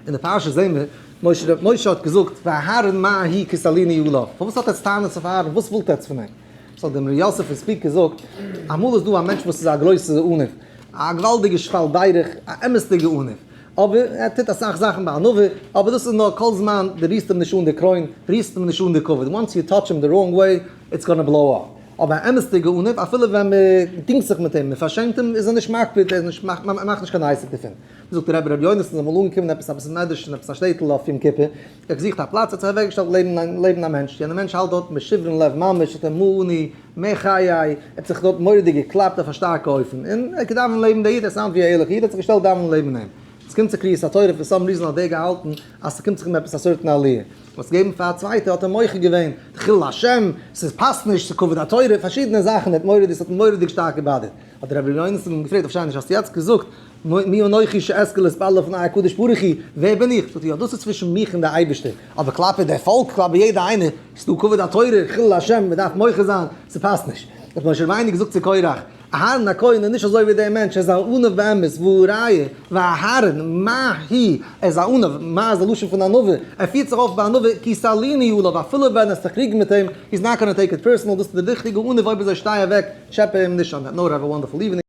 אין די פרשה זעהן מיר, משה משה האט געזאגט ואהרן מה הוא כי תלינו עליו, פארוואס האט עטץ טענות אויף אהרן, וואס ווילט עטץ פון אים? ס'האט דעם ר' יוסף פון ספינקא געזאגט, אמאל איז דא א מענטש וואס איז א גרויסע עניו, א געוואלדיגע שפל ברך, א אמת'דיגע עניו, אבער ער טוט אסאך זאכן בענווה, אבער דאס איז נאר כל זמן דו רירסט אים נישט אן די קרוין, רירסט אים נישט אן די כבוד, once you touch him the wrong way, it's gonna blow up. אבער א אמת'דיגע עניו, אפילו ווען מען דינגט זיך מיט אים, מען פארשעמט אים, איז ער נישט מקפיד, ער איז נישט, ער מאכט נישט קיין עסק דערפון. זאגט דער רבי רבי יונתן איז אמאל אנגעקומען עפעס א בית מדרש אין עפעס א שטעטל אויף יום כיפור, ער האט געזוכט א פלאץ, האט זיך אוועקגעשטעלט לעבן לעבן א מענטש, יענער מענטש האלט דארט בשברון לב ממש, האט ער מה אני, מה חיי, ער האט זיך דארט מורא'דיג געקלאפט אויף א שטארקע אופן, און ער האט געדאווענט לעבן דער איד, ער sound ווי א ערליכע איד, האט זיך געשטעלט דאווענען לעבן אים. עס קומט צו קריאת התורה, for some reason האט דער געהאלטן אז ס'קומט זיך אים עפעס א certain עליה. וואס געבן פאר א צווייטע האט ער מוחה געווען, חילול השם, ס'פאסט נישט, ס'כבוד התורה, פארשידענע זאכן, האט מורא'דיג, ס'האט אים מורא'דיג שטארק געבאדערט. האט רבי יונתן אים געפרעגט, אפשר נישט האסטו יעצט געזאגט, מי אנכי שאזכה להתפלל לפני הקדוש ברוך הוא, ווער בין איך? זאגט ער, יא דאס איז צווישן מיך און די אייבערשטער, אבער כלפי די פאלק, כלפי יעדע איינער, ס'דא כבוד התורה, חילול השם, מ'דארף מוחה זיין, ס'פאסט נישט. האט משה רבינו געזאגט צו קורח, אהרן הכהן איז נישט אזוי ווי דער מענטש, ער איז א עניו באמת, והא ראיה, ואהרן, מה הוא, ער איז א עניו, מה איז די לשון פון ענווה, ער פירט זיך אויף בענווה, כי תלינו עליו, אפילו ווען ער איז זיך קריגן מיט אים, he's not gonna take it personal, דאס איז די ריכטיגע עניו, אויב אזוי שטיי אוועק, טשעפע אים נישט, on that note have a wonderful evening.